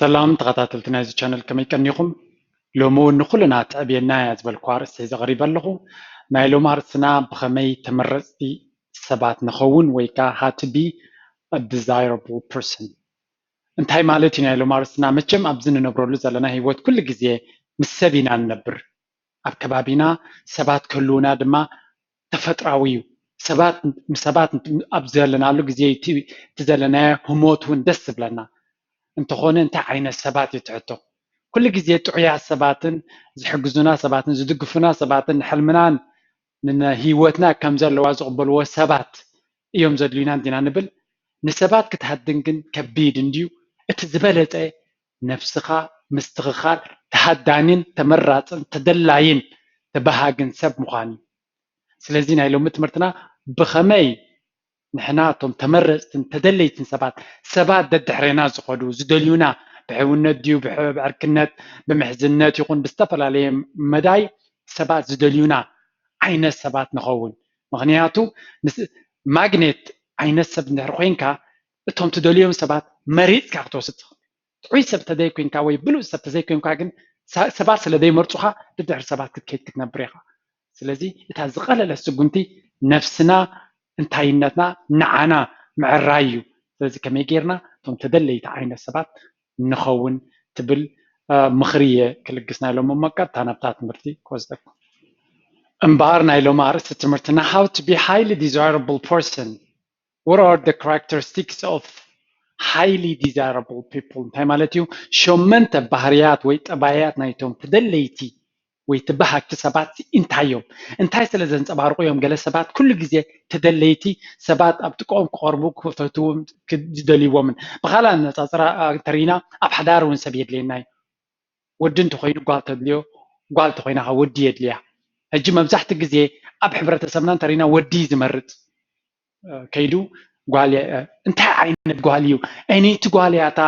ሰላም ተኸታተልቲ ናይዚ ቻነል፣ ከመይ ቀኒኹም? ሎሚ እውን ንኹልና ትዕብየና እያ ዝበልኩ ኣርእስቲ ሒዘ ቀሪበ ኣለኹ። ናይ ሎሚ ኣርእስትና ብኸመይ ተመረፅቲ ሰባት ንኸውን ወይ ከዓ how to be a desirable person። እንታይ ማለት እዩ ናይ ሎሚ ኣርእስትና? መቸም ኣብዚ ንነብረሉ ዘለና ህይወት ኩሉ ግዜ ምስ ሰብ ኢና ንነብር። ኣብ ከባቢና ሰባት ክህልውና ድማ ተፈጥራዊ እዩ። ሰባት ምስ ሰባት ኣብ ዘለናሉ ግዜ እቲ እቲ ዘለናዮ ህሞት እውን ደስ ዝብለና። እንተኾነ እንታይ ዓይነት ሰባት እዩ ትሕቶ? ኩሉ ግዜ ጥዑያት ሰባትን ዝሕግዙና ሰባትን ዝድግፉና ሰባትን ንሕልምናን ንህይወትና ከም ዘለዋ ዝቕበልዎ ሰባት እዮም ዘድልዩና እንዲና ንብል። ንሰባት ክትሃድን ግን ከቢድ እንድዩ። እቲ ዝበለጸ ነብስኻ ምስትኽኻል፣ ተሃዳኒን ተመራጽን ተደላይን ተበሃግን ሰብ ምዃን እዩ። ስለዚ ናይ ሎሚ ትምህርትና ብኸመይ ንሕና እቶም ተመረጽትን ተደለይትን ሰባት፣ ሰባት ደድሕሬና ዝኸዱ፣ ዝደልዩና፣ ብሕውነት ድዩ ብዕ- ብዕርክነት፣ ብምሕዝነት ይኹን ብዝተፈላለየ መዳይ ሰባት ዝደልዩና ዓይነት ሰባት ንኸውን። ምኽንያቱ ንስ- ማግኔት ዓይነት ሰብ እንድሕር ኮይንካ፣ እቶም ትደልዮም ሰባት መሪጽካ ክትወስድ ትኽእል። ጥዑይ ሰብ ተዘይኮይንካ ወይ ብሉጽ ሰብ ተዘይኮይንካ ግን፣ ሰ- ሰባት ስለ ዘይመርጹኻ፣ ብድሕሪ ሰባት ክትከይድ ክትነብር ኢኻ። ስለዚ እታ ዝቐለለት ስጉምቲ ነብስና፣ እንታይነትና፣ ንዓና ምዕራይ እዩ። ስለዚ ከመይ ጌርና እቶም ተደለይቲ ዓይነት ሰባት ንኸውን ትብል ምኽሪ እየ ክልግስ ናይ ሎም። እሞ ቀጥታ ናብታ ትምህርቲ ክወስደኩም። እምበኣር ናይ ሎም ኣርእስቲ ትምህርትና how to be highly desirable person, what are the characteristics of highly desirable people? እንታይ ማለት እዩ? ሸመንተ ባህርያት ወይ ጠባያት ናይቶም ተደለይቲ ወይ ተባሃግቲ ሰባት እንታይ እዮም? እንታይ ስለ ዘንጸባርቑ እዮም ገለ ሰባት ኩሉ ግዜ ተደለይቲ ሰባት ኣብ ጥቅኦም ክቐርቡ ክፈትዎም ዝደልይዎምን? ብኻልእ ኣነጻጽራ እንተሪና ኣብ ሓዳር እውን ሰብ የድልየና እዩ። ወዲ እንተኾይኑ ጓል ተድልዮ፣ ጓል እንተኾይና ወዲ የድልያ። ሕጂ መብዛሕትኡ ግዜ ኣብ ሕብረተሰብና እንተሪና ወዲ ዝመርጽ ከይዱ ጓል እንታይ ዓይነት ጓል እዩ? ኣየነይቲ ጓል እያ እታ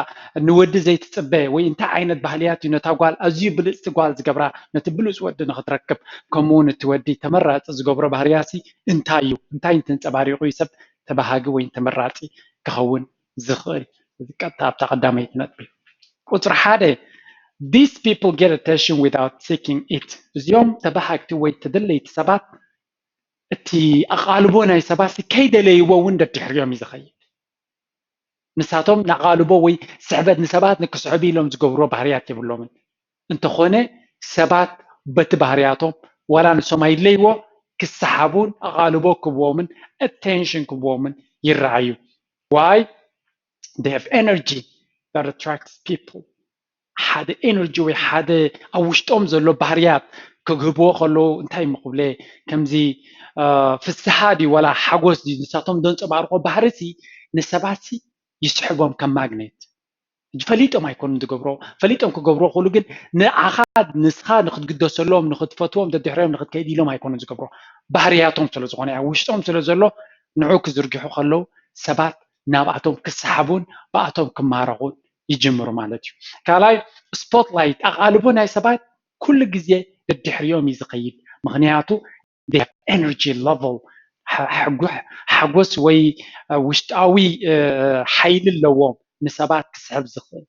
ንወዲ ዘይትፅበ? ወይ እንታይ ዓይነት ባህልያት እዩ ነታ ጓል ኣዝዩ ብልፅቲ ጓል ዝገብራ? ነቲ ብሉፅ ወዲ ንክትረክብ ከምኡ እውን እቲ ወዲ ተመራፂ ዝገብሮ ባህርያሲ እንታይ እዩ? እንታይ እንተንፀባሪቑ እዩ ሰብ ተባሃጊ ወይ ተመራፂ ክኸውን ዝኽእል? እዚ ቀጥታ ኣብታ ቀዳመይቲ ነጥቢ። ቁፅሪ ሓደ, these people get attention without seeking it. እዚኦም ተባሃግቲ ወይ ተደለይቲ ሰባት እቲ ኣቓልቦ ናይ ሰባት ከይደለይዎ እውን ደድሕሪኦም እዩ ዝኸይድ። ንሳቶም ንኣቓልቦ ወይ ስሕበት ንሰባት ንክስሕቡ ኢሎም ዝገብርዎ ባህርያት የብሎምን። እንተኾነ ሰባት በቲ ባህርያቶም ዋላ ንሶም ኣይድለይዎ ክሰሓቡን ኣቓልቦ ክብዎምን attention ክብዎምን ይረኣዩ። Why? They have energy that attracts people. ሓደ ኤነርጂ ወይ ሓደ ኣብ ውሽጦም ዘሎ ባህርያት ክግህብዎ ከለዉ እንታይ ምክብለ ከምዚ ፍስሃ ድዩ ዋላ ሓጎስ ድዩ ንሳቶም ዘንፀባርቆ ባህርሲ ንሰባትሲ ይስሕቦም ከም ማግኔት። ፈሊጦም ኣይኮኑን ዝገብሮ። ፈሊጦም ክገብሮ ክእሉ ግን ንዓኻ ንስኻ ንክትግደሰሎም ንክትፈትዎም ደድሕሪኦም ንክትከይድ ኢሎም ኣይኮኑን ዝገብሮ። ባህርያቶም ስለ ዝኾነ ውሽጦም ስለ ዘሎ ንዑ ክዝርግሑ ከለዉ ሰባት ናብኣቶም ክሰሓቡን ብኣቶም ክማረኹን ይጅምሩ ማለት እዩ። ካልኣይ ስፖትላይት ኣቓልቦ ናይ ሰባት ኩሉ ግዜ ደድሕሪኦም እዩ ዝኸይድ። ምክንያቱ energy level ሓጎስ ወይ ውሽጣዊ ሓይሊ ኣለዎም ንሰባት ክስሕብ ዝኽእል።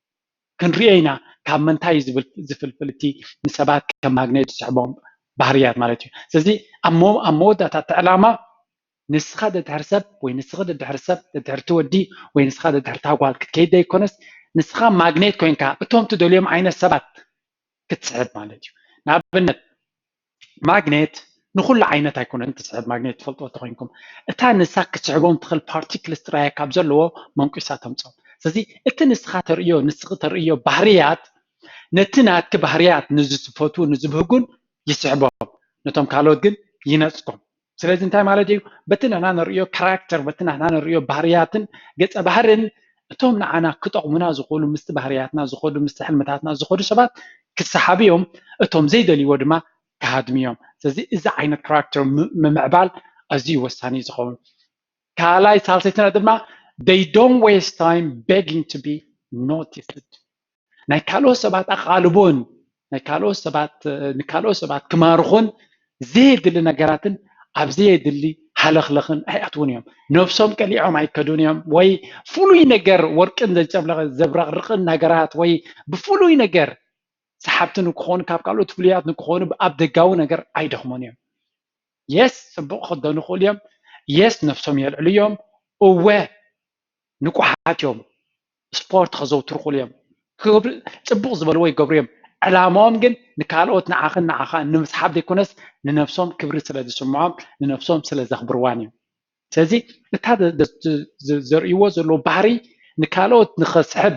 ክንሪኦ ኢና ካብ ምንታይ እዩ ዝፍልፍል እቲ ንሰባት ከም ማግኔት ዝስሕቦም ባህርያት ማለት እዩ። ስለዚ ኣብ መወዳእታ እቲ ዕላማ ንስኻ ደድሕሪ ሰብ ወይ ንስኺ ደድሕሪ ሰብ ደድሕርቲ ወዲ ወይ ንስኻ ደድሕርታ ጓል ክትከይድ ዘይኮነስ ንስኻ ማግኔት ኮይንካ እቶም ትደልዮም ዓይነት ሰባት ክትስሕብ ማለት እዩ። ንኣብነት ማግኔት ንኩሉ ዓይነት ኣይኮነን ትስሕብ። ማግኔት ትፈልጥዎ ተኮይንኩም እታ ንሳ ክትስሕቦም ትኽእል ፓርቲክልስ ጥራይ ካብ ዘለዎ መንቂሳ ተምፅኦም። ስለዚ እቲ ንስኻ ተርእዮ ንስኺ ተርእዮ ባህርያት ነቲ ናትኪ ባህርያት ንዝፈትዉ ንዝብህጉን ይስሕቦም፣ ነቶም ካልኦት ግን ይነፅጎም። ስለዚ እንታይ ማለት እዩ? በቲ ንሕና ንርእዮ ካራክተር በቲ ንሕና ንርእዮ ባህርያትን ገፀ ባህርን እቶም ንዓና ክጠቕሙና ዝኽእሉ ምስቲ ባህርያትና ዝኸዱ ምስቲ ሕልምታትና ዝኸዱ ሰባት ክሰሓቡ እዮም። እቶም ዘይደልይዎ ድማ ክሃድሙ እዮም። ስለዚ እዚ ዓይነት ካራክተር ምምዕባል ኣዝዩ ወሳኒ እዩ ዝኸውን። ካልኣይ ሳልሰይትና ድማ they don't waste time begging to be noticed። ናይ ካልኦት ሰባት ኣቓልቦን ናይ ካልኦት ሰባት ንካልኦት ሰባት ክማርኹን ዘየድሊ ነገራትን ኣብ ዘየድሊ ሃለኽለኽን ኣይኣትውን እዮም። ነብሶም ቀሊዖም ኣይከዱን እዮም። ወይ ፍሉይ ነገር ወርቅን ዘጨብለቐ ዘብረቕርቕን ነገራት ወይ ብፍሉይ ነገር ሰሓብቲ ንክኾኑ ካብ ካልኦት ፍሉያት ንክኾኑ ኣብ ደጋዊ ነገር ኣይደኽሙን እዮም። የስ ጽቡቕ ክኽደኑ ይኽእሉ እዮም። የስ ነብሶም የልዕሉ እዮም። እወ ንቁሓት እዮም። ስፖርት ከዘውትሩ ይኽእሉ እዮም። ክብሪ ጽቡቕ ዝበልዎ ይገብሩ እዮም። ዕላማኦም ግን ንካልኦት ንዓኽን ንዓኻ ንምስሓብ ዘይኮነስ ንነብሶም ክብሪ ስለ ዝስምዖም ንነብሶም ስለ ዘኽብርዋን እዮም። ስለዚ እታ ዘርእይዎ ዘለዉ ባህሪ ንካልኦት ንኸስሕብ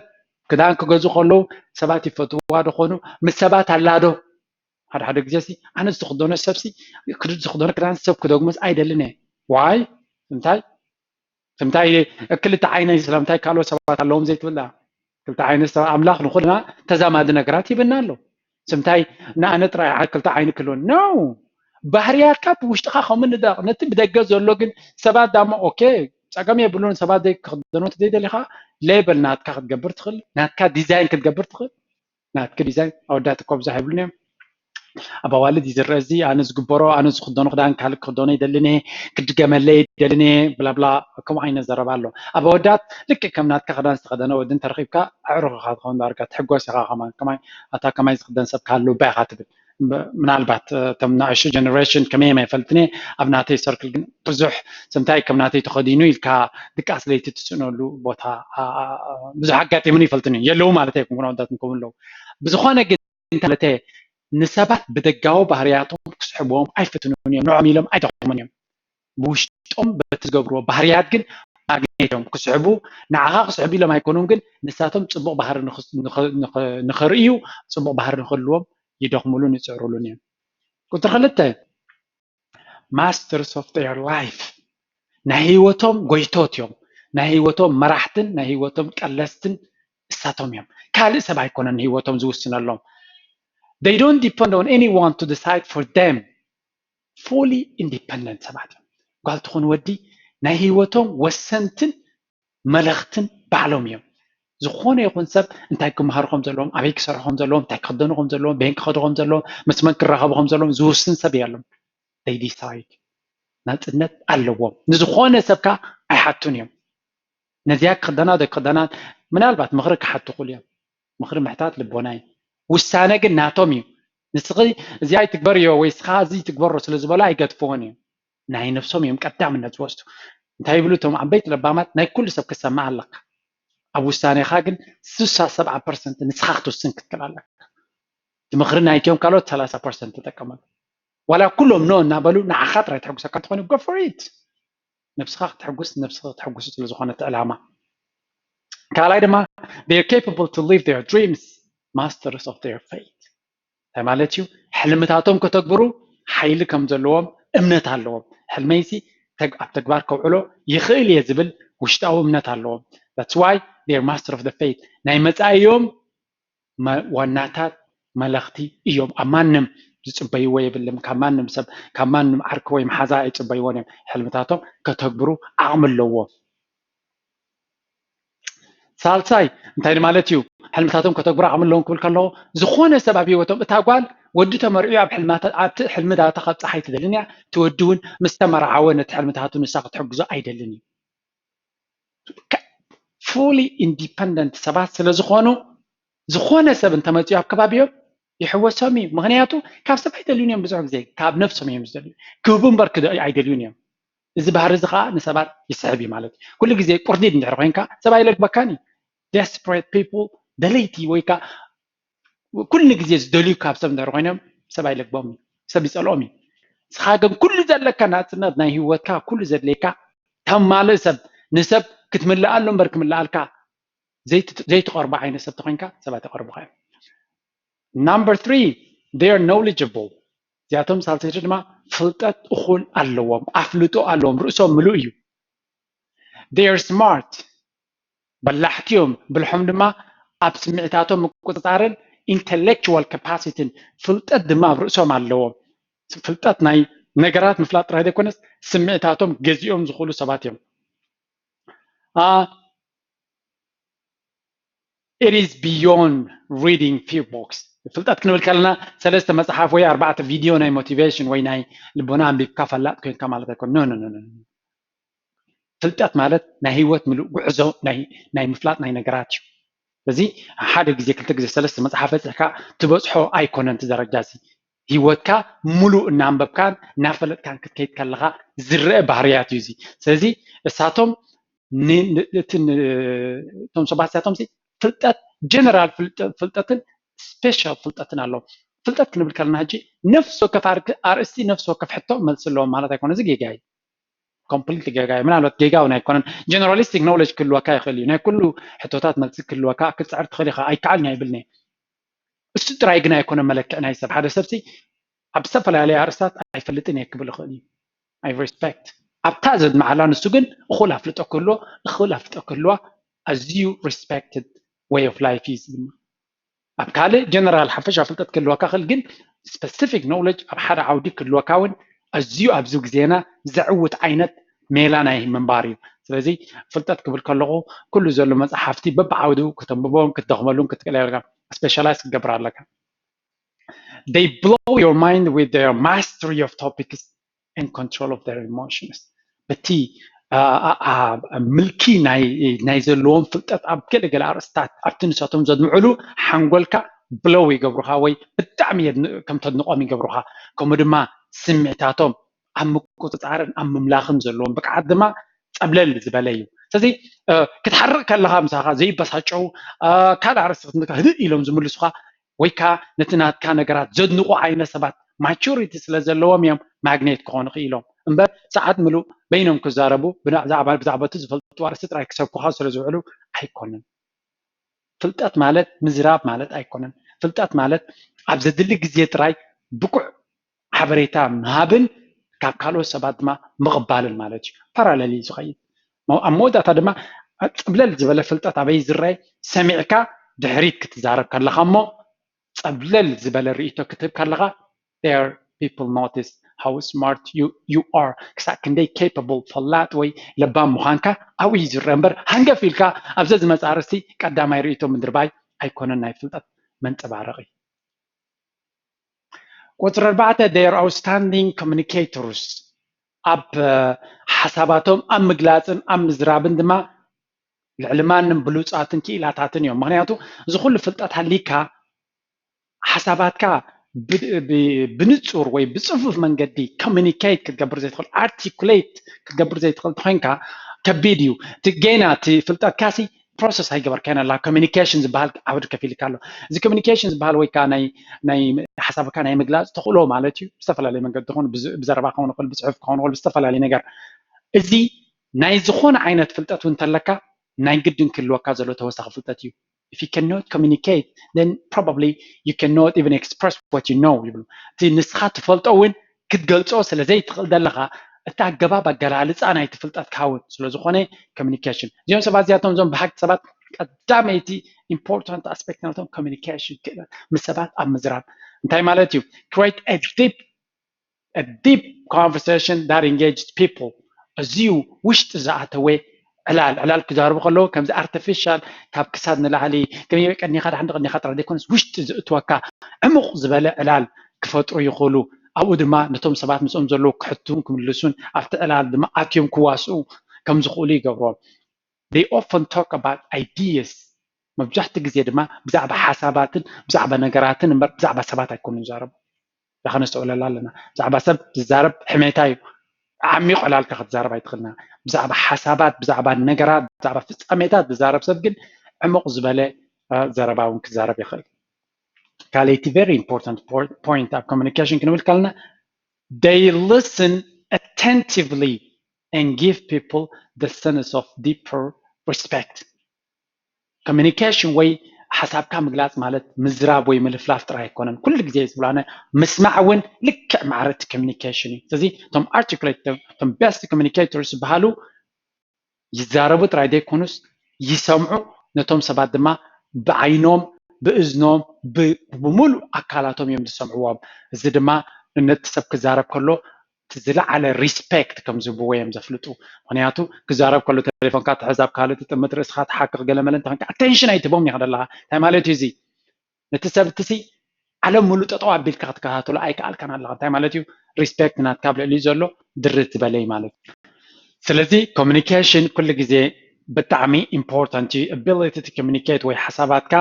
ክዳን ክገዝኡ ከለዉ ሰባት ይፈትውዋ ዶ ኾኑ ምስ ሰባት ኣላ ዶ? ሓደ ሓደ ግዜ ሲ ኣነ ዝኽደኖ ሰብ ሲ ዝኽደኖ ክዳን ሰብ ክደግሞስ ኣይደልን እየ። ዋይ እንታይ እንታይ ክልተ ዓይነ ስለምንታይ ካልኦት ሰባት ኣለዎም ዘይትብላ ክልተ ዓይነ ሰብ ኣምላኽ ንኹልና ተዛማዲ ነገራት ይብና ኣሎ። ስምታይ ንኣነ ጥራይ ክልተ ዓይኒ ክልወን ነው ባህርያትካ ብውሽጥኻ ከምኡ ንደቕ ነቲ ብደገ ዘሎ ግን ሰባት ዳሞ ኦኬ ጸገም የብሉን ሰባት ክኽደኖት ዘይደሊኻ ሌበል ናትካ ክትገብር ትኽእል ናትካ ዲዛይን ክትገብር ትኽእል ናትኪ ዲዛይን ኣወዳት እኮ ብዙሕ ይብሉን እዮም ኣብ ኣዋልድ እዩ ዝረአ እዚ ኣነ ዝግበሮ ኣነ ዝክደኖ ክዳን ካልእ ክክደኖ ይደልን እየ ክድገመለይ ይደልን እየ ብላብላ ከምኡ ዓይነት ዘረባ ኣሎ ኣብ ኣወዳት ልክዕ ከም ናትካ ክዳን ዝተኸደነ ወዲ እንተረኺብካ ኣዕሩኽ ኢኻ ትኸውን ዳርጋ ትሕጎስ ኢኻ ከማን ከማይ ኣታ ከማይ ዝክደን ሰብ ክሃሉ እባ ኢኻ ትብል ምናልባት እቶም ንኣሽቱ ጀነሬሽን ከመይ እዮም ኣይፈልጥን እየ ኣብ ናተይ ሰርክል ግን ብዙሕ ስምታይ ከም ናተይ ተኸዲኑ ኢልካ ድቃስ ለይቲ ትስእነሉ ቦታ ብዙሕ ኣጋጢሙን ይፈልጥን እዩ የለዉ ማለት ኣይኮንኩን ኣወዳት እንከውን ኣለዉ ብዝኾነ ግን ማለት ንሰባት ብደጋዊ ባህርያቶም ክስሕብዎም ኣይፍትኑን እዮም ንዖም ኢሎም ኣይደኽሙን እዮም ብውሽጦም በቲ ዝገብርዎ ባህርያት ግን ማግኔት እዮም ክስሕቡ ንዓኻ ክስሕቡ ኢሎም ኣይኮኑን ግን ንሳቶም ፅቡቅ ባህሪ ንኸርእዩ ፅቡቅ ባህሪ ንክህልዎም ይደኽሙሉን ይፅዕሩሉን እዮም ቁፅሪ ክልተ masters of their life ናይ ህይወቶም ጎይቶት እዮም ናይ ህይወቶም መራሕትን ናይ ህይወቶም ቀለስትን እሳቶም እዮም ካልእ ሰብ ኣይኮነን ህይወቶም ዝውስነሎም they don't depend on anyone to decide for them fully independent ሰባት እዮም ጓል ትኹን ወዲ ናይ ህይወቶም ወሰንትን መለኽትን ባዕሎም እዮም ዝኾነ ይኹን ሰብ እንታይ ክመሃሩ ከም ዘለዎም ኣበይ ክሰርሑ ከም ዘለዎም እንታይ ክኽደኑ ከም ዘለዎም በይን ክኸዱ ከም ዘለዎም ምስ መን ክራኸቡ ከም ዘለዎም ዝውስን ሰብ የሎም they decide ናፅነት ኣለዎም ንዝኾነ ሰብካ ኣይሓቱን እዮም ነዚኣ ክኽደና ዶ ክኽደና ምናልባት ምኽሪ ክሓቱ ክእሉ እዮም ምኽሪ ምሕታት ልቦና እዩ ውሳነ ግን ናቶም እዩ ንስኺ እዚኣ ይትግበርዮ ወይ ስኻ እዚ ይትግበሮ ስለ ዝበሉ ኣይገድፍዎን እዮም ናይ ነብሶም እዮም ቀዳምነት ዝወስዱ እንታይ ይብሉ እቶም ዓበይቲ ለባማት ናይ ኩሉ ሰብ ክሰማዕ ኣለካ ኣብ ውሳኔኻ ግን ስሳ ሰብዓ ፐርሰንት ንስኻ ክትውስን ክትክእል ኣለካ እቲ ምኽሪ ናይትዮም ካልኦት ሰላሳ ፐርሰንት ተጠቀመሉ ዋላ ኩሎም ኖ እናበሉ ንዓኻ ጥራይ ተሕጉሰካ እንተኾይኑ go for it ነብስኻ ክትሕጉስ ነብስኻ ክትሕጉሱ ስለ ዝኾነ እቲ ዕላማ ካልኣይ ድማ they are capable to live their dreams masters of their fate እንታይ ማለት እዩ ሕልምታቶም ከተግብሩ ሓይሊ ከም ዘለዎም እምነት ኣለዎም ሕልመይሲ ኣብ ተግባር ከውዕሎ ይኽእል እየ ዝብል ውሽጣዊ እምነት ኣለዎም that's why they are master of the fate ናይ መጻኢዮም ዋናታት መለኽቲ እዮም ኣብ ማንም ዝፅበይዎ የብልም ካብ ማንም ሰብ ካብ ማንም ዓርኪ ወይ መሓዛ ኣይፅበይዎን እዮም ሕልምታቶም ከተግብሩ ዓቕሚ ኣለዎም ሳልሳይ እንታይ ማለት እዩ ሕልምታቶም ከተግብሩ ዓቕሚ ኣለዎም ክብል ከለዎ ዝኾነ ሰብ ኣብ ህይወቶም እታ ጓል ወዲ ተመርዕዩ ኣብ ሕልምታታ ካብ ፀሓይ ትደልን እያ ትወዲ እውን ምስ ተመርዓወ ነቲ ሕልምታቱ ንሳ ክትሕግዞ ኣይደልን እዩ fully independent ሰባት ስለ ዝኾኑ ዝኾነ ሰብ እንተመፅኡ ኣብ ከባቢኦም ይሕወሶም እዩ ምክንያቱ ካብ ሰብ ኣይደልዩን እዮም ብዙሕ ግዜ ካብ ነብሶም እዮም ዝደልዩ ክህቡ እምበር ኣይደልዩን እዮም እዚ ባህሪ እዚ ከዓ ንሰባት ይስሕብ እዩ ማለት እዩ ኩሉ ግዜ ቁርዲድ እንድሕር ኮይንካ ሰብ ኣይለግበካን እዩ desperate people ደለይቲ ወይ ከዓ ኩሉ ግዜ ዝደልዩ ካብ ሰብ እንድሕር ኮይኖም ሰብ ኣይለግቦም እዩ ሰብ ይፀልኦም እዩ ንስኻ ግን ኩሉ ዘለካ ናፅነት ናይ ህይወትካ ኩሉ ዘድልየካ ተማልእ ሰብ ንሰብ ክትምልኣሉ እምበር ክምልኣልካ ዘይትቐርቦ ዓይነት ሰብ ተኮይንካ ሰባት ይቐርቡካ እዮም number three they are knowledgeable እዚኣቶም ሳልሰይቲ ድማ ፍልጠት እኹል ኣለዎም ኣፍልጦ ኣለዎም ርእሶም ምሉእ እዩ they are smart በላሕቲ እዮም ብልሖም ድማ ኣብ ስምዒታቶም ምቁፅፃርን intellectual capacity ን ፍልጠት ድማ ኣብ ርእሶም ኣለዎም ፍልጠት ናይ ነገራት ምፍላጥ ጥራይ ዘይኮነስ ስምዒታቶም ገዚኦም ዝኽእሉ ሰባት እዮም it is beyond reading few books. ፍልጠት ክንብል ከለና ሰለስተ መጽሓፍ ወይ ኣርባዕተ ቪድዮ ናይ ሞቲቬሽን ወይ ናይ ልቦና ኣንቢብካ ፈላጥ ኮይንካ ማለት ኣይኮን። ኖ ኖ ኖ። ፍልጠት ማለት ናይ ህይወት ምሉእ ጉዕዞ ናይ ምፍላጥ ናይ ነገራት እዩ። ስለዚ ሓደ ግዜ ክልተ ግዜ ሰለስተ መጽሓፍ በጽሕካ ትበጽሖ ኣይኮነን። እቲ ደረጃ እዚ ህይወትካ ሙሉእ እናንበብካን እናፈለጥካን ክትከይድ ከለኻ ዝረአ ባህርያት እዩ እዚ። ስለዚ እሳቶም እቶም ሰባት እሳቶም ፍልጠት ጀነራል ፍልጠትን ስፔሻል ፍልጠትን ኣለዎም። ፍልጠት ክንብል ከለና ሕጂ ነፍሲ ወከፍ ኣርእስቲ ነፍሲ ወከፍ ሕቶ መልሲ ኣለዎም ማለት ኣይኮነ። እዚ ጌጋ እዩ። ኮምፕሊት ጌጋ እዩ። ምናልባት ጌጋ እውን ኣይኮነን። ጀነራሊስቲክ ኖውለጅ ክህልወካ ይኽእል እዩ። ናይ ኩሉ ሕቶታት መልሲ ክህልወካ ክትፅዕር ትኽእል ኢኻ። ኣይከኣልን ኣይብልን እየ። እሱ ጥራይ ግን ኣይኮነ መለክዕ ናይ ሰብ። ሓደ ሰብሲ ኣብ ዝተፈላለየ ኣርእስታት ኣይፈልጥን እየ ክብል ይኽእል እዩ። I respect ኣብታ ዘድመዓላ ንሱ ግን እኹል ኣፍልጦ ክህልዎ እኹል ኣፍልጦ ክህልዋ ኣዝዩ respected way of life እዩ። ድማ ኣብ ካልእ ጀነራል ሓፈሻ ፍልጠት ክህልወካ ክእል ግን ስፐሲፊክ ኖውለጅ ኣብ ሓደ ዓውዲ ክህልወካ እውን ኣዝዩ ኣብዚ ግዜና ዘዕውት ዓይነት ሜላ ናይ ምንባር እዩ። ስለዚ ፍልጠት ክብል ከለኹ ኩሉ ዘሎ መፅሓፍቲ በብዓውዱ ከተንብቦን ክትደኽመሉን ክትክእል ኣለካ። ስፔሻላይዝ ክትገብር ኣለካ። They blow your mind with their mastery of topics and control of their emotions. በቲ ምልኪ ናይ ዘለዎም ፍልጠት ኣብ ገለገለ ኣርእስታት ኣብቲ ንሳቶም ዘድምዕሉ ሓንጎልካ ብለው ይገብሩኻ ወይ ብጣዕሚ ከም ተድንቆም ይገብሩኻ። ከምኡ ድማ ስምዒታቶም ኣብ ምቁፅፃርን ኣብ ምምላኽን ዘለዎም ብቅዓት ድማ ፀብለል ዝበለ እዩ። ስለዚ ክትሓርቕ ከለኻ ምሳኻ ዘይበሳጨው ካልእ ኣርእስቲ ክትምልካ ህድእ ኢሎም ዝምልሱኻ ወይ ከዓ ነቲ ናትካ ነገራት ዘድንቑ ዓይነት ሰባት ማቹሪቲ ስለ ዘለዎም እዮም ማግኔት ክኾኑ ክኢሎም እምበር ሰዓት ምሉእ በይኖም ክዛረቡ ብዛዕባ እቲ ዝፈልጡ ኣርእስቲ ጥራይ ክሰብኩኻ ስለ ዝውዕሉ ኣይኮንን። ፍልጠት ማለት ምዝራብ ማለት ኣይኮነን። ፍልጠት ማለት ኣብ ዘድሊ ግዜ ጥራይ ብቁዕ ሓበሬታ ምሃብን ካብ ካልኦት ሰባት ድማ ምቕባልን ማለት እዩ። ፓራለል እዩ ዝኸይድ። ኣብ መወዳእታ ድማ ፀብለል ዝበለ ፍልጠት ኣበይ ዝረአ? ሰሚዕካ ድሕሪት ክትዛረብ ከለኻ እሞ ፀብለል ዝበለ ርእይቶ ክትህብ ከለኻ there people notice how smart you, you are ክሳብ ክንደይ capable ፈላጥ ወይ ለባም ምዃንካ ኣብኡ እዩ ዝረአ እምበር ሃንገፍ ኢልካ ኣብዘ ዝመፅእ ኣርእስቲ ቀዳማይ ርእይቶ ምድርባይ ኣይኮነን ናይ ፍልጠት መንፀባረቒ። ቁፅሪ ኣርባዕተ they are outstanding communicators ኣብ ሓሳባቶም ኣብ ምግላፅን ኣብ ምዝራብን ድማ ልዕሊ ማንም ብሉፃትን ክኢላታትን እዮም። ምክንያቱ እዚ ኩሉ ፍልጠት ሃሊካ ሓሳባትካ ብንፁር ወይ ብፅፉፍ መንገዲ ኮሚኒኬት ክትገብር ዘይትኽእል ኣርቲኩሌት ክትገብር ዘይትኽእል ተኮይንካ ከቢድ እዩ። እቲ ጌና እቲ ፍልጠትካሲ ፕሮሰስ ኣይገበርካዮን ኣላ ኮሚኒኬሽን ዝበሃል ዓውዲ ከፊልካ ኣሎ። እዚ ኮሚኒኬሽን ዝበሃል ወይ ከዓ ናይ ሓሳብካ ናይ ምግላፅ ተኽእሎ ማለት እዩ። ብዝተፈላለየ መንገዲ ክኾን ብዘረባ ክኾን ይኽእል ብፅሑፍ ክኾን ይኽእል ብዝተፈላለየ ነገር እዚ ናይ ዝኾነ ዓይነት ፍልጠት እውን እንተለካ ናይ ግድን ክህልወካ ዘሎ ተወሳኺ ፍልጠት እዩ። If you cannot communicate then probably you cannot even express what you know ይብሉ። እቲ ንስኻ ትፈልጦ እውን ክትገልፆ ስለ ዘይትኽእል ዘለኻ እቲ ኣገባብ ኣገላልፃ ናይቲ ፍልጠትካ እውን ስለ ዝኾነ ኮሚኒኬሽን እዚኦም ሰባት እዚኣቶም እዞም ብሓቂ ሰባት ቀዳመይቲ ኢምፖርታንት ኣስፔክት ናቶም ኮሚኒኬሽን ክእለት ምስ ሰባት ኣብ ምዝራብ እንታይ ማለት እዩ? Create a deep a deep conversation that engages people ኣዝዩ ውሽጢ ዝኣተወ ዕላል ዕላል ክዛረቡ ከለዉ ከምዚ ኣርቲፊሻል ካብ ክሳድ ንላዕሊ ከመይ ቀኒኻ ዳሕን ቀኒኻ ጥራሕ ዘይኮነስ ውሽጢ ዝእትወካ ዕሙቕ ዝበለ ዕላል ክፈጥሩ ይኽእሉ። ኣብኡ ድማ ነቶም ሰባት ምስኦም ዘለዉ ክሕቱን ክምልሱን ኣብቲ ዕላል ድማ ኣትዮም ክዋስኡ ከም ዝኽእሉ ይገብሮም። They often talk about ideas መብዛሕትኡ ግዜ ድማ ብዛዕባ ሓሳባትን ብዛዕባ ነገራትን እምበር ብዛዕባ ሰባት ኣይኮኑን ዝዛረቡ። ዳኸ ነስተውዕለላ ኣለና። ብዛዕባ ሰብ ዝዛረብ ሕሜታ እዩ። ዓሚቕ ዕላልካ ክትዛረብ ኣይትኽእልና። ብዛዕባ ሓሳባት፣ ብዛዕባ ነገራት፣ ብዛዕባ ፍጻሜታት ዝዛረብ ሰብ ግን ዕሙቕ ዝበለ ዘረባ እውን ክዛረብ ይኽእል። ካልኣይቲ very important point ኣብ ኮሚኒኬሽን ክንብል ከለና they listen attentively and give people the sense of deeper respect። ኮሚኒኬሽን ወይ ሓሳብካ ምግላፅ ማለት ምዝራብ ወይ ምልፍላፍ ጥራይ ኣይኮነን። ኩሉ ግዜ ዝብላነ ምስማዕ እውን ልክዕ ማዕረ እቲ ኮሚኒኬሽን እዩ። ስለዚ እቶም ኣርቲኩሌት እቶም ቤስት ኮሚኒኬተርስ ዝበሃሉ ይዛረቡ ጥራይ ዘይኮኑስ ይሰምዑ፣ ነቶም ሰባት ድማ ብዓይኖም ብእዝኖም ብምሉእ ኣካላቶም እዮም ዝሰምዕዎም። እዚ ድማ ነቲ ሰብ ክዛረብ ከሎ እቲ ዝለዓለ ሪስፔክት ከም ዝህብዎ እዮም ዘፍልጡ። ምክንያቱ ክዛረብ ከሎ ቴሌፎንካ ትሕዝ፣ ኣብ ካልእ ትጥምት፣ ርእስኻ ትሓክኽ፣ ገለመለ እንተኾንካ ኣቴንሽን ኣይትህቦም ኢኻ ዘለኻ። እንታይ ማለት እዩ እዚ? ነቲ ሰብ እቲ ሲ ዓለም ሙሉእ ጠጠው ኣቢልካ ክትከታተሎ ኣይከኣልካን ኣለኻ። እንታይ ማለት እዩ? ሪስፔክት ናትካ ኣብ ልዕሊኡ ዘሎ ድርት ዝበለ እዩ ማለት እዩ። ስለዚ ኮሚኒኬሽን ኩሉ ግዜ ብጣዕሚ ኢምፖርታንት እዩ። ability to communicate ወይ ሓሳባትካ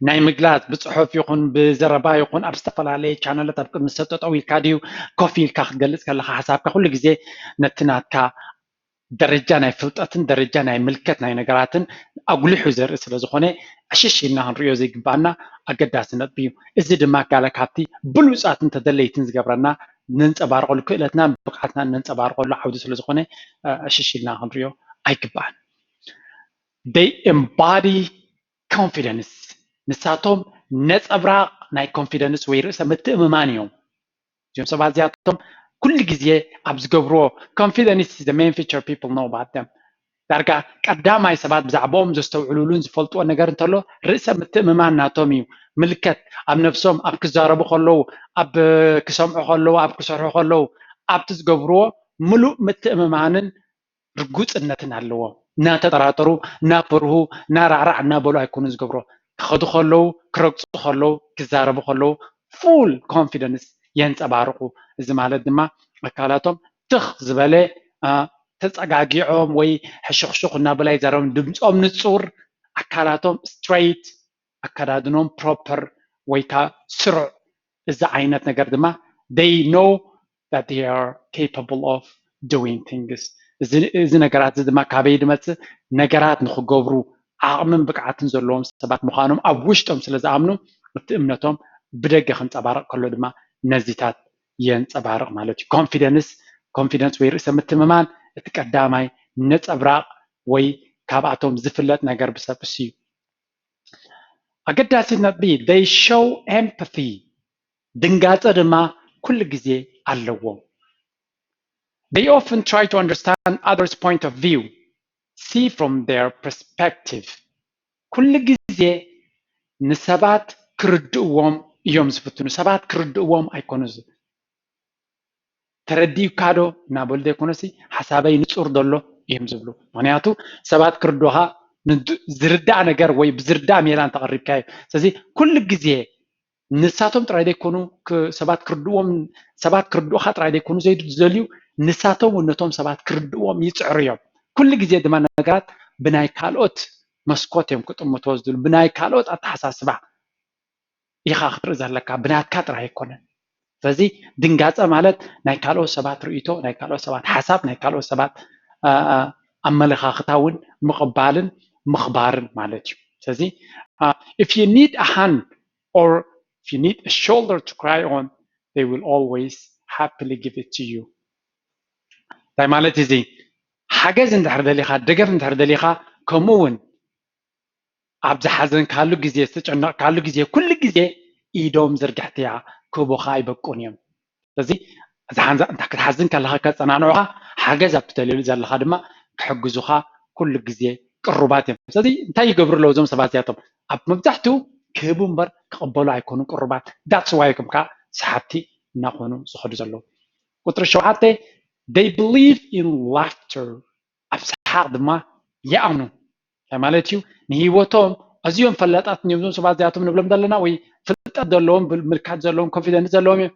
ናይ ምግላፅ ብፅሑፍ ይኹን ብዘረባ ይኹን ኣብ ዝተፈላለየ ቻነላት ኣብ ቅድሚ ሰብ ጠጠው ኢልካ ድዩ ኮፍ ኢልካ ክትገልፅ ከለካ ሓሳብካ ኩሉ ግዜ ነቲ ናትካ ደረጃ ናይ ፍልጠትን ደረጃ ናይ ምልከት ናይ ነገራትን ኣጉሊሑ ዘርኢ ስለ ዝኾነ ዕሽሽ ኢልና ክንሪኦ ዘይግባኣና ኣገዳሲ ነጥቢ እዩ። እዚ ድማ ጋለ ካብቲ ብሉፃትን ተደለይትን ዝገብረና ነንፀባርቐሉ ክእለትናን ብቕዓትናን ነንፀባርቐሉ ዓውዲ ስለ ዝኾነ ዕሽሽ ኢልና ክንሪኦ ኣይግባኣን። They embody confidence። ንሳቶም ነፀብራቕ ናይ ኮንፊደንስ ወይ ርእሰ ምትእምማን እዮም። እዚኦም ሰባት እዚኣቶም ኩሉ ግዜ ኣብ ዝገብርዎ confidence is the main feature people know about them። ዳርጋ ቀዳማይ ሰባት ብዛዕባኦም ዘስተውዕሉሉን ዝፈልጥዎ ነገር እንተሎ ርእሰ ምትእምማን ናቶም እዩ። ምልከት ኣብ ነብሶም ኣብ ክዛረቡ ከለዉ፣ ኣብ ክሰምዑ ከለዉ፣ ኣብ ክሰርሑ ከለዉ ኣብቲ ዝገብርዎ ምሉእ ምትእምማንን ርጉፅነትን ኣለዎም። እናተጠራጠሩ፣ እናፈርሁ፣ እናራዕራዕ እናበሉ ኣይኮኑን ዝገብሮ። ክኸዱ ከለዉ፣ ክረግፁ ከለዉ፣ ክዛረቡ ከለዉ ፉል ኮንፊደንስ የንፀባርቑ። እዚ ማለት ድማ ኣካላቶም ትኽ ዝበለ ተፀጋጊዖም ወይ ሕሹኽሹኽ እናበሉ ኣይዛረቡን። ድምፆም ንፁር፣ ኣካላቶም ስትሬት፣ ኣከዳድኖም ፕሮፐር ወይ ከዓ ስሩዕ። እዚ ዓይነት ነገር ድማ they know that they are capable of doing things። እዚ ነገራት እዚ ድማ ካበይ ዝመፅእ? ነገራት ንክገብሩ ዓቕምን ብቅዓትን ዘለዎም ሰባት ምዃኖም ኣብ ውሽጦም ስለ ዝኣምኑ እቲ እምነቶም ብደገ ከንፀባርቕ ከሎ ድማ ነዚታት የንፀባርቕ ማለት እዩ። ኮንፊደንስ ኮንፊደንስ ወይ ርእሰ ምትምማን እቲ ቀዳማይ ነፀብራቕ ወይ ካብኣቶም ዝፍለጥ ነገር ብሰብ እሱ እዩ። ኣገዳሲ ነጥቢ they show empathy። ድንጋፀ ድማ ኩሉ ግዜ ኣለዎም። They often try to understand others point of view, see from their perspective። ኩሉ ግዜ ንሰባት ክርድእዎም እዮም ዝፍትኑ። ሰባት ክርድእዎም ኣይኮኑ ተረዲኡካ ዶ እናበሉ ዘይኮነሲ ሓሳበይ ንፁር ዶ ኣሎ እዮም ዝብሉ። ምክንያቱ ሰባት ክርድኡኻ ዝርዳእ ነገር ወይ ብዝርዳእ ሜላ እንተቐሪብካ እዩ። ስለዚ ኩሉ ግዜ ንሳቶም ጥራይ ዘይኮኑ ሰባት ክርድዎም ሰባት ክርድኡኻ ጥራይ ዘይኮኑ ዘይደልዩ ንሳቶም እውን ነቶም ሰባት ክርድዎም ይፅዕሩ እዮም። ኩሉ ግዜ ድማ ነገራት ብናይ ካልኦት መስኮት እዮም ክጥምቶ ዝድሉ፣ ብናይ ካልኦት ኣተሓሳስባ ኢኻ ክትርኢ ዘለካ፣ ብናትካ ጥራይ ኣይኮነን። ስለዚ ድንጋፀ ማለት ናይ ካልኦት ሰባት ርእይቶ፣ ናይ ካልኦት ሰባት ሓሳብ፣ ናይ ካልኦት ሰባት ኣመለኻኽታ እውን ምቕባልን ምኽባርን ማለት እዩ። ስለዚ if you need a hand or if you need a shoulder to cry on, they will always happily give it to you። እንታይ ማለት እዚ? ሓገዝ እንድሕር ደሊኻ፣ ደገፍ እንድሕር ደሊኻ፣ ከምኡ እውን ኣብ ዝሓዘንካሉ ግዜ ዝተጨነቕካሉ ግዜ ኩሉ ግዜ ኢዶም ዝርግሕትያ ክህቡኻ ኣይበቁን እዮም። ስለዚ እዛ ሓንዛ እንታ ክትሓዝን ከለኻ ከፀናንዑኻ ሓገዝ ኣብ ትደልየሉ ዘለኻ ድማ ክሕግዙኻ ኩሉ ግዜ ቅሩባት እዮም። ስለዚ እንታይ ይገብሩ ኣለዉ እዞም ሰባት እዚኣቶም? ኣብ መብዛሕትኡ ክህቡ እምበር ክቕበሉ ኣይኮኑን ቅሩባት። That's why ከም ከዓ ሰሓብቲ እናኾኑ ዝኸዱ ዘለዉ። ቁፅሪ ሸውዓተ they believe in laughter። ኣብ ሰሓቕ ድማ ይኣምኑ። እንታይ ማለት እዩ? ንህይወቶም ኣዝዮም ፈላጣት እዮም እዞም ሰባት እዚኣቶም ንብሎም ዘለና ወይ ፍልጠት ዘለዎም ምልካት ዘለዎም ኮንፊደንስ ዘለዎም እዮም።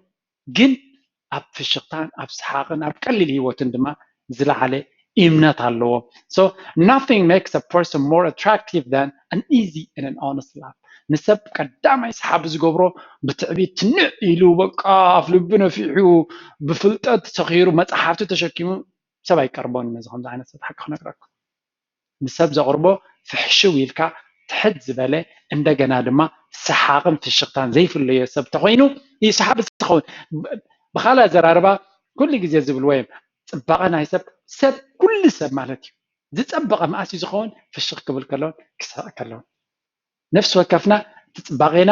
ግን ኣብ ፍሽኽታን ኣብ ሰሓቕን ኣብ ቀሊል ህይወትን ድማ ዝለዓለ እምነት ኣለዎም። So nothing makes a person more attractive than an easy and an honest laugh። ንሰብ ቀዳማይ ሰሓቢ ዝገብሮ ብትዕቢት ትንዕ ኢሉ በቃ ኣፍ ልቢ ነፊሑ ብፍልጠት ሰኺሩ መፅሓፍቲ ተሸኪሙ ሰብ ኣይቀርቦን። ነዚ ከምዚ ዓይነት ሰብ ሓቂ ክነግረኩም ንሰብ ዘቕርቦ ፍሕሽው ኢልካ ትሕት ዝበለ እንደገና ድማ ሰሓቕን ፍሽኽታን ዘይፍለዮ ሰብ ተኾይኑ እዩ ሰሓቢ ዝኸውን። ብኻልእ ኣዘራርባ ኩሉ ግዜ ዝብልዎ እዮም ፅባቐ ናይ ሰብ ሰብ ኩሉ ሰብ ማለት እዩ ዝፀበቐ መኣስ እዩ ዝኸውን ፍሽኽ ክብል ከለውን ክስሕቕ ከለውን ነፍሲ ወከፍና እቲ ፅባቐና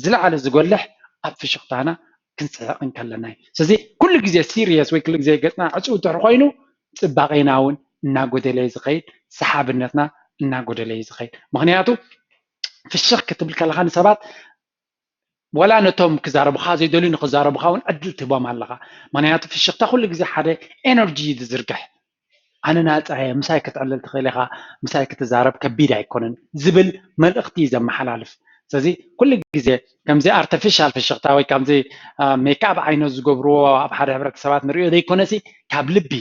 ዝለዓለ ዝጎልሕ ኣብ ፍሽኽታና ክንስሕቕ እንከለና እዩ። ስለዚ ኩሉ ግዜ ሲሪየስ ወይ ኩሉ ግዜ ገፅና ዕፁ እንድሕር ኮይኑ ፅባቐና እውን እናጎደለ እዩ ዝኸይድ፣ ሰሓብነትና እናጎደለ እዩ ዝኸይድ። ምክንያቱ ፍሽኽ ክትብል ከለካ ንሰባት ወላ ነቶም ክዛረቡኻ ዘይደልዩ ንክዛረቡኻ እውን ዕድል ትህቦም ኣለኻ። ምክንያቱ ፍሽኽታ ኩሉ ግዜ ሓደ ኤነርጂ እዩ ዝዝርግሕ። ኣነ ናፃ እየ፣ ምሳይ ክትዕልል ትኽእል ኢኻ፣ ምሳይ ክትዛረብ ከቢድ ኣይኮነን ዝብል መልእኽቲ እዩ ዘመሓላልፍ። ስለዚ ኩሉ ግዜ ከምዚ ኣርቲፊሻል ፍሽኽታ ወይ ከምዚ ሜክኣፕ ዓይነት ዝገብርዎ ኣብ ሓደ ሕብረተሰባት ንሪኦ ዘይኮነሲ ካብ ልቢ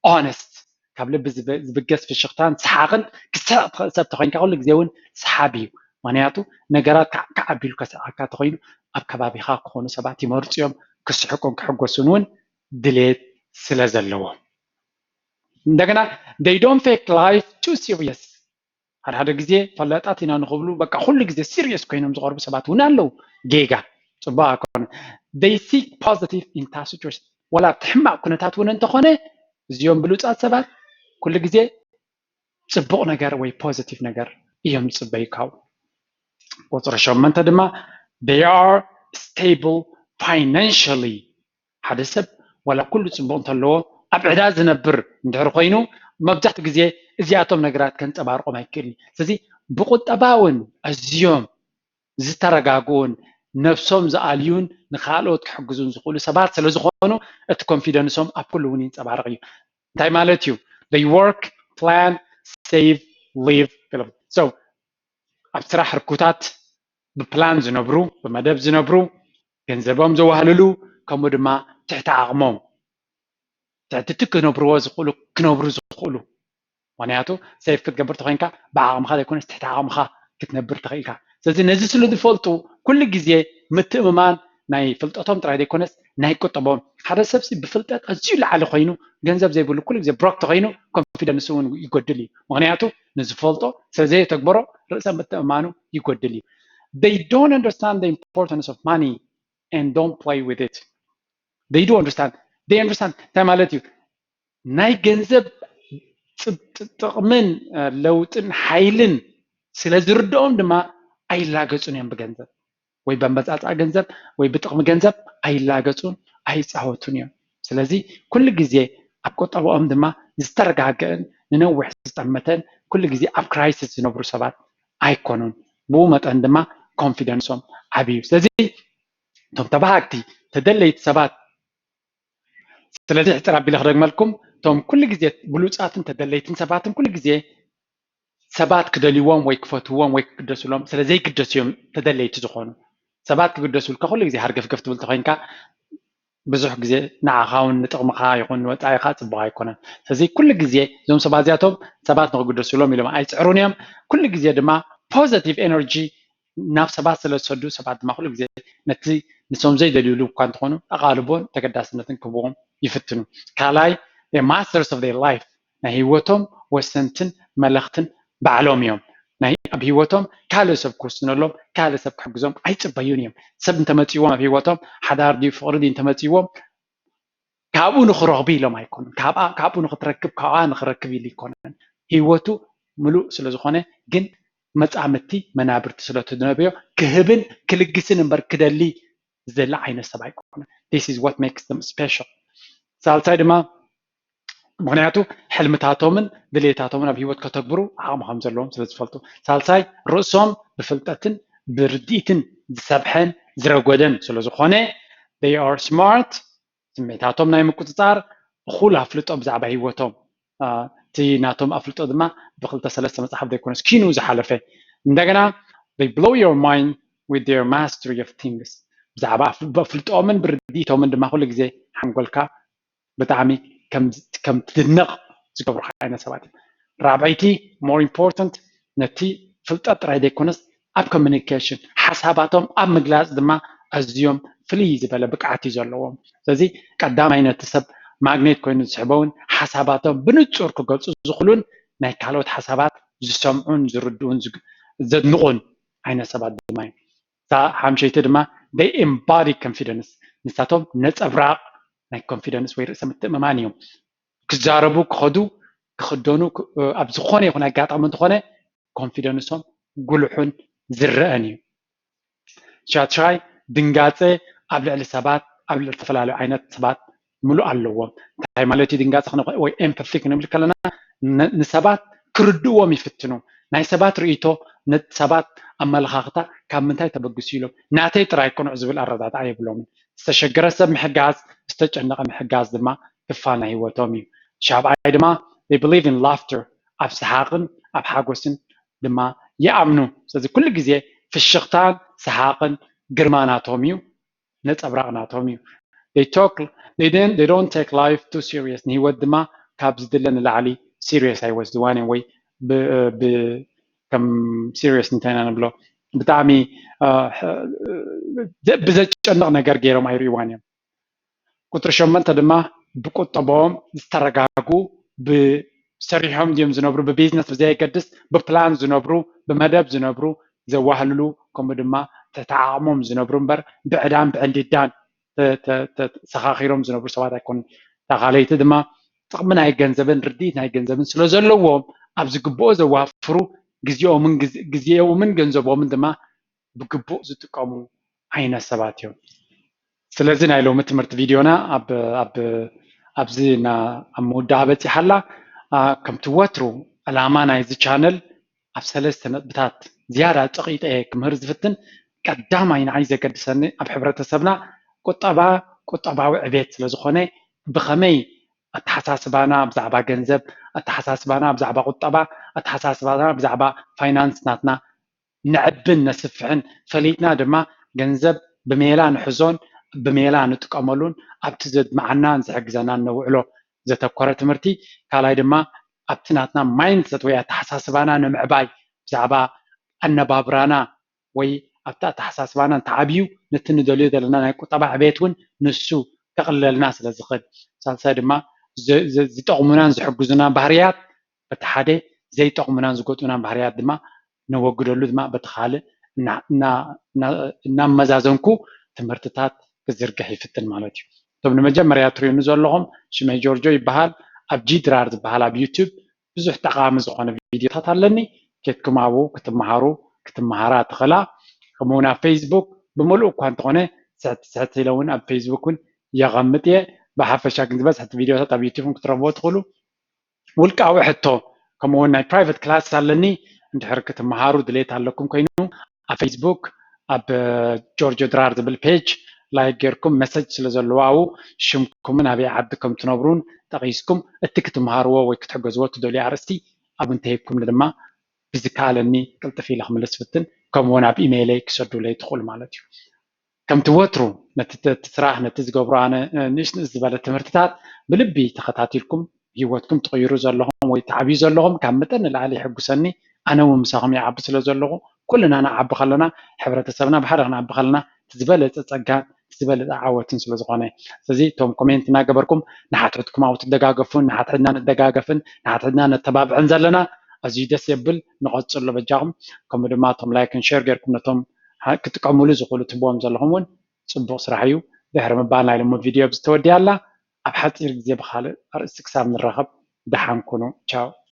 ኦነስት ካብ ልቢ ዝብገስ ፍሽኽታን ሰሓቕን ክትስሕቕ ትኽእል ሰብ ተኾይንካ ኩሉ ግዜ እውን ሰሓቢ እዩ። ምክንያቱ ነገራት ክዓቢ ኢሉ ከስሕቐካ ተኾይኑ ኣብ ከባቢኻ ክኾኑ ሰባት ይመርፁ እዮም። ክስሕቁን ክሕጎሱን እውን ድሌት ስለ ዘለዎም። እንደገና they don't take life too serious። ሓደ ሓደ ግዜ ፈላጣት ኢና ንኽብሉ በቃ ኩሉ ግዜ ሲሪየስ ኮይኖም ዝቐርቡ ሰባት እውን ኣለዉ። ጌጋ ፅቡቅ ኣይኮነ። They seek positive in tough situation። ዋላ እቲ ሕማቅ ኩነታት እውን እንተኾነ እዚኦም ብሉፃት ሰባት ኩሉ ግዜ ፅቡቅ ነገር ወይ ፖዚቲቭ ነገር እዮም ዝፅበዩ ካብኡ። ቁፅሪ ሸመንተ ድማ they are stable financially። ሓደ ሰብ ዋላ ኩሉ ፅቡቅ እንተለዎ ኣብ ዕዳ ዝነብር እንድሕር ኮይኑ መብዛሕትኡ ግዜ እዚኣቶም ነገራት ከንፀባርቆም ኣይክእልን እዩ። ስለዚ ብቁጠባ እውን ኣዝዮም ዝተረጋግኡን ነብሶም ዝኣልዩን ንካልኦት ክሕግዙን ዝኽእሉ ሰባት ስለዝኾኑ እቲ ኮንፊደንሶም ኣብ ኩሉ እውን ይንፀባረቕ እዩ። እንታይ ማለት እዩ? They work, plan, save, live. So ኣብ ስራሕ ህርኩታት ብፕላን ዝነብሩ ብመደብ ዝነብሩ ገንዘቦም ዘዋህልሉ ከምኡ ድማ ትሕቲ ዓቕሞም ትሕቲ ክነብርዎ ዝኽእሉ ክነብሩ ዝኽእሉ ምክንያቱ ሴፍ ክትገብር ተኮይንካ ብዓቕምኻ ዘይኮነስ ትሕቲ ዓቕምኻ ክትነብር ትኽእልካ። ስለዚ ነዚ ስለ ዝፈልጡ ኩሉ ግዜ ምትእምማን ናይ ፍልጠቶም ጥራይ ዘይኮነስ ናይ ቁጠቦም ሓደ ሰብሲ ብፍልጠት ኣዝዩ ላዕሊ ኮይኑ ገንዘብ ዘይብሉ ኩሉ ግዜ ብሮክ ተኮይኑ ኮንፊደንስ እውን ይጎድል እዩ። ምክንያቱ ንዝፈልጦ ስለዘየተግበሮ ርእሰ ምትእምማኑ ይጎድል እዩ። They don't understand the importance of money and don't play with it. They do understand. They understand እንታይ ማለት እዩ? ናይ ገንዘብ ጥቕምን ለውጥን ሓይልን ስለ ዝርድኦም ድማ ኣይላገፁን እዮም ብገንዘብ ወይ በመፃፃ ገንዘብ ወይ ብጥቕሚ ገንዘብ ኣይላገፁን ኣይፃወቱን እዮም። ስለዚ ኩሉ ግዜ ኣብ ቁጠባኦም ድማ ዝተረጋገእን ንነዊሕ ዝጠመተን ኩሉ ግዜ ኣብ ክራይሲስ ዝነብሩ ሰባት ኣይኮኑን። ብኡ መጠን ድማ ኮንፊደንሶም ዓብዩ። ስለዚ እቶም ተባሃግቲ ተደለይቲ ሰባት ስለዚ ሕፅር ኣቢለ ክደግመልኩም እቶም ኩሉ ግዜ ብሉፃትን ተደለይትን ሰባትን ኩሉ ግዜ ሰባት ክደልይዎም ወይ ክፈትዎም ወይ ክግደስሎም ስለ ዘይግደሱ እዮም ተደለይቲ ዝኾኑ። ሰባት ክግደሱልካ ኩሉ ግዜ ሃርገፍገፍ ትብል ተኮይንካ ብዙሕ ግዜ ንዓኻ እውን ንጥቕምኻ ይኹን ንወፃኢኻ ፅቡቅ ኣይኮነን። ስለዚ ኩሉ ግዜ እዞም ሰባት እዚኣቶም ሰባት ንክግደሱሎም ኢሎም ኣይፅዕሩን እዮም። ኩሉ ግዜ ድማ ፖዘቲቭ ኤነርጂ ናብ ሰባት ስለ ዝሰዱ ሰባት ድማ ኩሉ ግዜ ነቲ ንሶም ዘይደልዩሉ እኳ እንተኾኑ ኣቓልቦን ተገዳስነትን ክህብዎም ይፍትኑ። ካልኣይ ማስተርስ ኦፍ ዴር ላይፍ ናይ ህይወቶም ወሰንትን መለኽትን ባዕሎም እዮም። ናይ ኣብ ህይወቶም ካልእ ሰብ ክውስነሎም ካልእ ሰብ ክሕግዞም ኣይፅበዩን እዮም። ሰብ እንተመፅዎም ኣብ ህይወቶም ሓዳር ድዩ ፍቕሪ ድዩ እንተመፅዎም ካብኡ ንኽረኽቡ ኢሎም ኣይኮኑን። ካብኣ ካብኡ ንኽትረክብ ካብኣ ንኽረክብ ኢሉ ኣይኮነን። ህይወቱ ምሉእ ስለ ዝኾነ ግን መፃምድቲ መናብርቲ ስለ ትነበዮ ክህብን ክልግስን እምበር ክደሊ ዝደሊ ዓይነት ሰብ ኣይኮነን። This is what makes them special። ሳልሳይ ድማ ምክንያቱ ሕልምታቶምን ድሌታቶምን ኣብ ህይወት ከተግብሩ ዓቕሚ ከም ዘለዎም ስለ ዝፈልጡ። ሳልሳይ ርእሶም ብፍልጠትን ብርድኢትን ዝሰብሐን ዝረጎደን ስለ ዝኾነ they are smart ስሜታቶም ናይ ምቁፅፃር እኹል ኣፍልጦ ብዛዕባ ህይወቶም እቲ ናቶም ኣፍልጦ ድማ ብክልተ ሰለስተ መፅሓፍ ዘይኮነስ ኪኑ ዝሓለፈ እንደገና they blow your mind with their mastery of things ብዛዕባ ኣፍልጦኦምን ብርድኢቶምን ድማ ኩሉ ግዜ ሓንጎልካ ብጣዕሚ ከም ትድነቕ ዝገብሩካ ዓይነት ሰባት እዮም። ራብዐይቲ more important ነቲ ፍልጠት ጥራይ ዘይኮነስ ኣብ ኮሚኒኬሽን ሓሳባቶም ኣብ ምግላፅ ድማ ኣዝዮም ፍልይ ዝበለ ብቅዓት እዩ ዘለዎም። ስለዚ ቀዳማይ ነቲ ሰብ ማግኔት ኮይኑ ዝስሕቦ እውን ሓሳባቶም ብንፁር ክገልፁ ዝኽእሉን ናይ ካልኦት ሓሳባት ዝሰምዑን ዝርድኡን ዘድንቑን ዓይነት ሰባት ድማ እዮም። እታ ሓምሸይቲ ድማ they embody confidence ንሳቶም ነፀብራቕ ናይ ኮንፊደንስ ወይ ርእሰ ምትእምማን እዮም። ክዛረቡ ክኸዱ ክኽደኑ ኣብ ዝኾነ ይኹን ኣጋጣሚ እንተኾነ ኮንፊደንሶም ጉልሑን ዝረአን እዩ። ሻትራይ ድንጋፀ ኣብ ልዕሊ ሰባት ኣብ ልዕሊ ዝተፈላለዩ ዓይነት ሰባት ምሉእ ኣለዎም። እንታይ ማለት እዩ ድንጋፀ ወይ ኤምፓቲ ክንብል ከለና ንሰባት ክርድእዎም ይፍትኑ። ናይ ሰባት ርእይቶ፣ ነቲ ሰባት ኣመለኻኽታ ካብ ምንታይ ተበግሱ ኢሎም ናተይ ጥራይ ቅኑዕ ዝብል ኣረዳድኣ የብሎምን። ዝተሸገረ ሰብ ምሕጋዝ፣ ዝተጨነቐ ምሕጋዝ ድማ ክፋል ናይ ህይወቶም እዩ። ሻብዓይ ድማ they believe in laughter፣ ኣብ ሰሓቕን ኣብ ሓጎስን ድማ ይኣምኑ። ስለዚ ኩሉ ግዜ ፍሽኽታን ሰሓቕን ግርማ ናቶም እዩ፣ ነፀብራቕ ናቶም እዩ። They talk, they don't, they don't take life too serious። ንህይወት ድማ ካብ ዝድለ ንላዕሊ serious ኣይወስድዋን እዮም ወይ ብ- ብ- ከም serious እንታይ ኢና ንብሎ ብጣዕሚ ብዘጨንቕ ነገር ገይሮም ኣይርእይዋን እዮም። ቁፅሪ ሸሞንተ ድማ ብቁጠባኦም ዝተረጋጉ፣ ብሰሪሖም ድዮም ዝነብሩ፣ ብቢዝነስ ብዘየገድስ ብፕላን ዝነብሩ፣ ብመደብ ዝነብሩ፣ ዘዋህልሉ፣ ከምኡ ድማ ትሕቲ ዓቕሞም ዝነብሩ እምበር ብዕዳን ብዕንዲዳን ተሰኻኺሮም ዝነብሩ ሰባት ኣይኮኑን። እታ ካልኣይቲ ድማ ጥቕሚ ናይ ገንዘብን ርድኢት ናይ ገንዘብን ስለ ዘለዎም ኣብ ዝግብኦ ዘዋፍሩ፣ ግዜኦምን ግዜኦምን ገንዘቦምን ድማ ብግቡእ ዝጥቀሙ ዓይነት ሰባት እዮም። ስለዚ ናይ ሎሚ ትምህርቲ ቪድዮና ኣብዚ ኣብ መወዳኣ በፂሓ ኣላ። ከምቲ ወትሩ ዕላማ ናይዚ ቻነል ኣብ ሰለስተ ነጥብታት ዝያዳ ፀቒጠ እየ ክምህር ዝፍትን። ቀዳማይ ንዓይ ዘገድሰኒ ኣብ ሕብረተሰብና ቁጠባ፣ ቁጠባዊ ዕቤት ስለዝኾነ ብኸመይ ኣተሓሳስባና ብዛዕባ ገንዘብ፣ ኣተሓሳስባና ብዛዕባ ቁጠባ፣ ኣተሓሳስባና ብዛዕባ ፋይናንስ ናትና ነዕብን ነስፍሕን ፈሊጥና ድማ ገንዘብ ብሜላ ንሕዞን ብሜላ ንጥቀመሉን ኣብቲ ዘድምዓናን ዝሕግዘናን ነውዕሎ ዘተኮረ ትምህርቲ። ካልኣይ ድማ ኣብቲ ናትና ማይንድሰት ወይ ኣተሓሳስባና ንምዕባይ ብዛዕባ ኣነባብራና ወይ ኣብቲ ኣተሓሳስባና እንተዓብዩ ነቲ ንደልዮ ዘለና ናይ ቁጠባ ዕቤት እውን ንሱ ከቕልለልና ስለ ዝኽእል። ሳልሳይ ድማ ዝጠቕሙናን ዝሕግዙና ባህርያት በቲ ሓደ ዘይጠቕሙናን ዝጎጥሙናን ባህርያት ድማ ነወግደሉ ድማ በቲ ካልእ እናመዛዘንኩ ትምህርትታት ክዝርግሕ ይፍትን ማለት እዩ። እቶም ንመጀመርያ ትሪኡኒ ዘለኹም ሽመይ ጆርጆ ይበሃል። ኣብ ጂ ድራር ዝበሃል ኣብ ዩቱብ ብዙሕ ጠቓሚ ዝኾነ ቪድዮታት ኣለኒ። ኬድኩም ኣብኡ ክትመሃሩ ክትመሃራ ትኽእላ። ከምኡውን ኣብ ፌስቡክ ብምሉእ እኳ እንተኾነ ስሕት ስሕት ኢለ እውን ኣብ ፌስቡክ እውን የቐምጥ እየ። ብሓፈሻ ግን ዝበዝሐ እቲ ቪድዮታት ኣብ ዩቱብ ክትረኽብዎ ትኽእሉ። ውልቃዊ ሕቶ ከምኡውን ናይ ፕራይቨት ክላስ ኣለኒ። እንድሕር ክትመሃሩ ድሌት ኣለኩም ኮይኑ ኣብ ፌስቡክ ኣብ ጆርጆ ድራር ዝብል ፔጅ ላይክ ጌርኩም መሰጅ ስለ ዘለዋው ሽምኩምን ኣበይ ዓዲ ከም ትነብሩን ጠቒስኩም እቲ ክትመሃርዎ ወይ ክትሕገዝዎ ትደልዩ ኣርእስቲ ኣብ እንተሂብኩም ድማ ብዝከኣለኒ ቅልጥፍ ኢለ ክምልስ ፍትን። ከምኡውን ኣብ ኢሜይለይ ክሰዱለይ ትኽእሉ ማለት እዩ። ከምቲ ወትሩ ነቲ ስራሕ ነቲ ዝገብሮ ኣነ ንእስ ንእስ ዝበለ ትምህርትታት ብልቢ ተኸታቲልኩም ህይወትኩም ትቕይሩ ዘለኹም ወይ ትዓብዩ ዘለኹም ካብ መጠን ንላዕሊ ይሕጉሰኒ። ኣነ እውን ምሳኹም ይዓቢ ስለ ዘለኹ ኩልና ንዓቢ ከለና ሕብረተሰብና ብሓደ ክንዓቢ ከለና ዝበለፀ ፀጋን ዝበለፀ ዓወትን ስለ ዝኾነ ስለዚ እቶም ኮሜንት እናገበርኩም ንሓትሕድኩም ኣብኡ ትደጋገፉን ንሓትሕድና ንደጋገፍን ንሓትሕድና ነተባብዕን ዘለና ኣዝዩ ደስ የብል። ንቐፅሎ በጃኹም። ከምኡ ድማ እቶም ላይክን ሸር ጌርኩም ነቶም ክጥቀሙሉ ዝኽእሉ ትብዎም ዘለኹም እውን ፅቡቕ ስራሕ እዩ። ድሕሪ ምባል ናይ ልሙድ ቪድዮ ኣብዚ ተወዲኣ ኣላ። ኣብ ሓፂር ግዜ ብኻልእ ኣርእስቲ ክሳብ ንራኸብ ደሓን ኩኑ። ቻው።